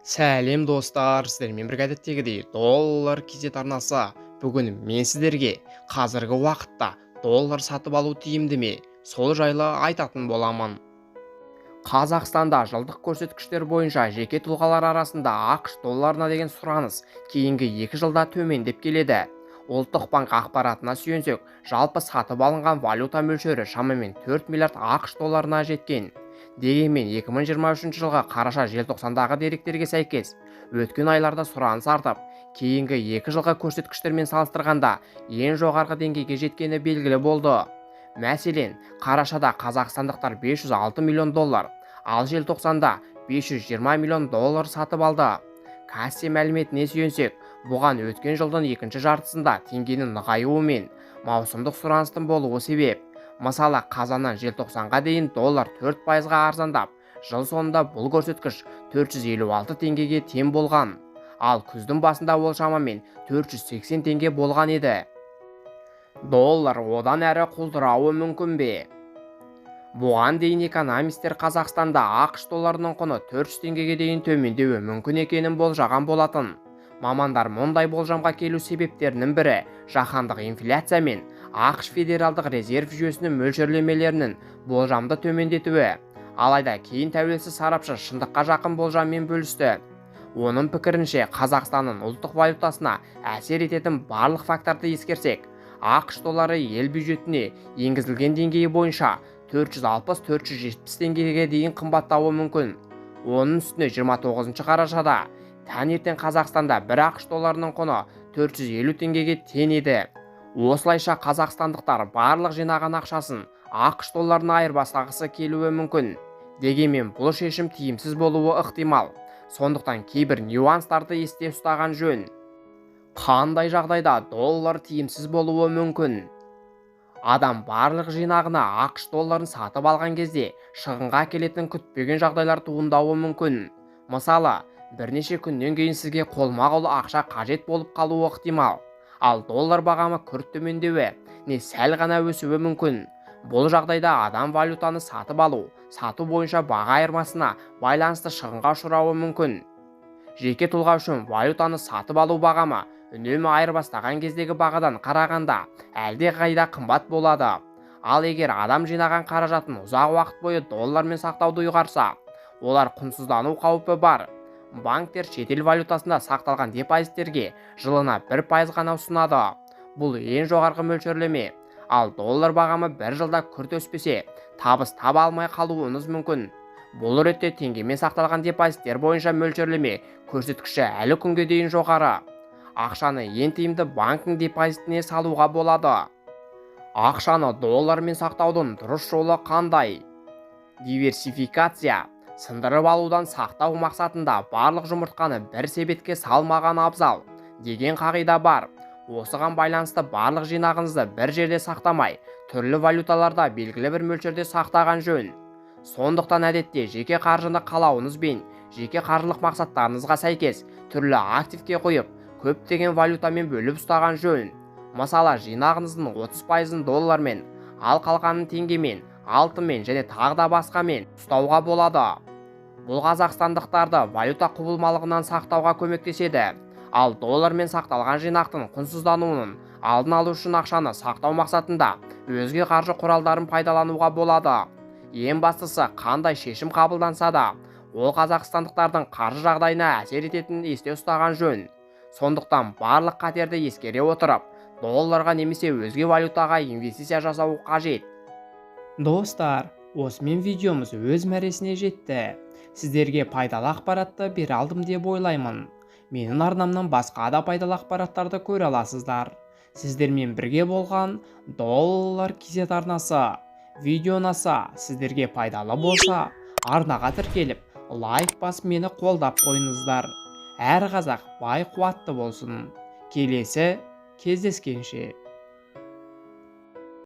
Сәлем, достар! Сіздермен бірге әдеттегідей Доллар KZ арнасы. Бүгін мен сіздерге қазіргі уақытта доллар сатып алу тиімді ме, сол жайлы айтатын боламын. Қазақстанда жылдық көрсеткіштер бойынша жеке тұлғалар арасында АҚШ долларына деген сұраныс кейінгі 2 жылда төмендеп келеді. Ұлттық банк ақпаратына сүйенсек, жалпы сатып алынған валюта мөлшері шамамен 4 миллиард АҚШ долларына жеткен. Дегенмен 2023 жылғы қараша-желтоқсандағы деректерге сәйкес, өткен айларда сұраныс артып, кейінгі 2 жылғы көрсеткіштермен салыстырғанда ең жоғарғы деңгейге жеткені белгілі болды. Мәселен, қарашада қазақстандықтар 506 миллион доллар, ал желтоқсанда 520 миллион доллар сатып алды. Касси мәліметіне сүйенсек, бұған өткен жылдың екінші жартысында теңгенің нығаюы мен маусымдық сұраныстың болуы себеп. Мысалы, қазаннан желтоқсанға дейін доллар 4%-ға арзандап, жыл соңында бұл көрсеткіш 456 теңгеге тең болған. Ал күздің басында ол шамамен 480 теңге болған еді. Доллар одан әрі құлдырауы мүмкін бе? Бұған дейін экономистер Қазақстанда АҚШ долларының құны 400 теңгеге дейін төмендеуі мүмкін екенін болжаған болатын. Мамандар мұндай болжамға келу себептерінің бірі жаһандық инфляция мен АҚШ Федералдық резерв жүйесінің мөлшерлемелерінің болжамды төмендетуі. Алайда кейін тәуелсіз сарапшы шындыққа жақын болжаммен бөлісті. Оның пікірінше, Қазақстанның ұлттық валютасына әсер ететін барлық факторды ескерсек, АҚШ доллары ел бюджетіне енгізілген деңгейі бойынша 460-470 теңгеге дейін қымбаттауы мүмкін. Оның үстіне 29 қарашада таңертең Қазақстанда бір АҚШ долларының құны 450 теңгеге тең еді. Осылайша, қазақстандықтар барлық жинаған ақшасын АҚШ долларына айырбастағысы келуі мүмкін. Дегенмен бұл шешім тиімсіз болуы ықтимал. Сондықтан кейбір нюанстарды есте ұстаған жөн. Қандай жағдайда доллар тиімсіз болуы мүмкін? Адам барлық жинағына АҚШ долларын сатып алған кезде шығынға әкелетін күтпеген жағдайлар туындауы мүмкін. Мысалы, бірнеше күннен кейін сізге қолма-қол ақша қажет болып қалуы ықтимал, ал доллар бағамы күрт төмендеуі не сәл ғана өсуі мүмкін. Бұл жағдайда адам валютаны сатып алу сату бойынша баға айырмасына байланысты шығынға ұшырауы мүмкін. Жеке тұлға үшін валютаны сатып алу бағамы үнемі айырбастаған кездегі бағадан қарағанда әлде қайда қымбат болады. Ал егер адам жинаған қаражатын ұзақ уақыт бойы доллармен сақтауды ұйғарса, олар құнсыздану қаупі бар. Банктер шетел валютасында сақталған депозиттерге жылына 1% ғана ұсынады. Бұл ең жоғарғы мөлшерлеме. Ал доллар бағамы бір жылда күрт өспесе, табыс таба алмай қалуыңыз мүмкін. Бұл ретте теңгемен сақталған депозиттер бойынша мөлшерлеме көрсеткіші әлі күнге дейін жоғары. Ақшаны ең тиімді банктің депозитіне салуға болады. Ақшаны доллармен сақтаудың дұрыс жолы қандай? Диверсификация. Сындырып алудан сақтау мақсатында барлық жұмыртқаны бір себетке салмаған абзал деген қағида бар. Осыған байланысты барлық жинағыңызды бір жерде сақтамай, түрлі валюталарда белгілі бір мөлшерде сақтаған жөн. Сондықтан әдетте жеке қаржыны қалауыңыз бен жеке қаржылық мақсаттарыңызға сәйкес түрлі активке қойып, көптеген валютамен бөліп ұстаған жөн. Мысалы, жинағыңыздың 30%-ын доллармен, ал қалғанын теңгемен, алтынмен және тағы да басқамен ұстауға болады. Бұл қазақстандықтарды валюта құбылмалығынан сақтауға көмектеседі. Ал доллармен сақталған жинақтың құнсыздануының алдын алу үшін ақшаны сақтау мақсатында өзге қаржы құралдарын пайдалануға болады. Ең бастысы, қандай шешім қабылданса да, ол қазақстандықтардың қаржы жағдайына әсер ететінін есте ұстаған жөн. Сондықтан барлық қатерді ескере отырып, долларға немесе өзге валютаға инвестиция жасау қажет. Достар, осымен видеомыз өз мәресіне жетті. Сіздерге пайдалы ақпаратты бере алдым деп ойлаймын. Менің арнамнан басқа да пайдалы ақпараттарды көре аласыздар. Сіздермен бірге болған Доллар KZ арнасы. Видео ұнаса, сіздерге пайдалы болса, арнаға тіркеліп, лайк басып, мені қолдап қойыңыздар. Әр қазақ бай қуатты болсын. Келесі кездескенше!